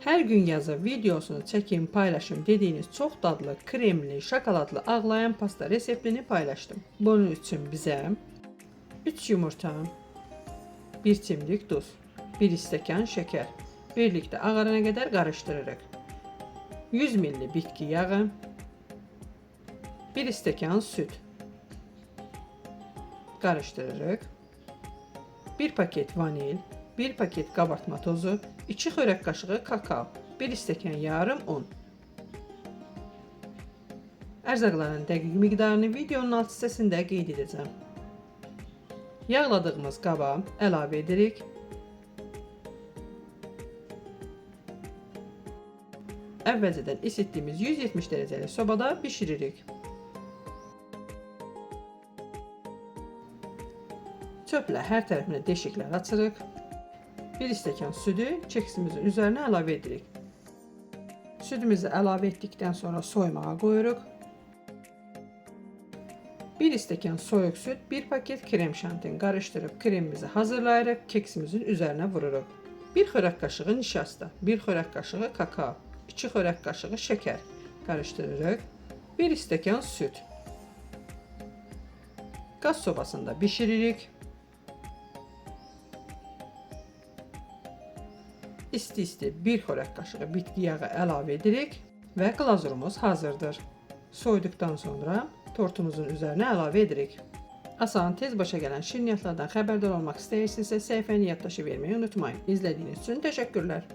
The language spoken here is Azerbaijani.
Hər gün yazıb videosunu çəkim, paylaşım dediyiniz çox dadlı, kremli, şokoladlı ağlayan pasta reseptini paylaşdım. Bunun üçün bizə 3 yumurta, 1 çimdik duz, 1 stəkan şəkər birlikdə ağarana qədər qarışdırırıq. 100 ml bitki yağı, 1 stəkan süd qarışdırırıq. 1 paket vanil, 1 paket qabartma tozu, 2 xörək qaşığı kakao, 1 stəkan yarım un. Ərzaqların dəqiq miqdarını videonun alt hissəsində qeyd edəcəm. Yağladığımız qaba əlavə edirik. Əvvəlcədən isitdiyimiz 170 dərəcəlik sobada bişiririk. Çöplə hər tərəfinə deşiklər açırıq. 1 stəkan südü keksimizin üzərinə əlavə edirik. Südümüzü əlavə etdikdən sonra soyumağa qoyuruq. 1 stəkan soyuq süd, 1 paket krem şantin qarışdırıb kremimizi hazırlayırıq, keksimizin üzərinə vururuq. 1 xörək qaşığı nişasta, 1 xörək qaşığı kakao, 2 xörək qaşığı şəkər qarışdırırıq. 1 stəkan süd. Qaz sobasında bişiririk. İsti-isti 1 xörək qaşığı bitki yağı əlavə edirik və glazurumuz hazırdır. Soyuduqdan sonra tortumuzun üzərinə əlavə edirik. Asan, tez başa gələn şirniyyatlardan xəbərdar olmaq istəyirsinizsə səhifəni yaddaşa verməyi unutmayın. İzlədiyiniz üçün təşəkkürlər.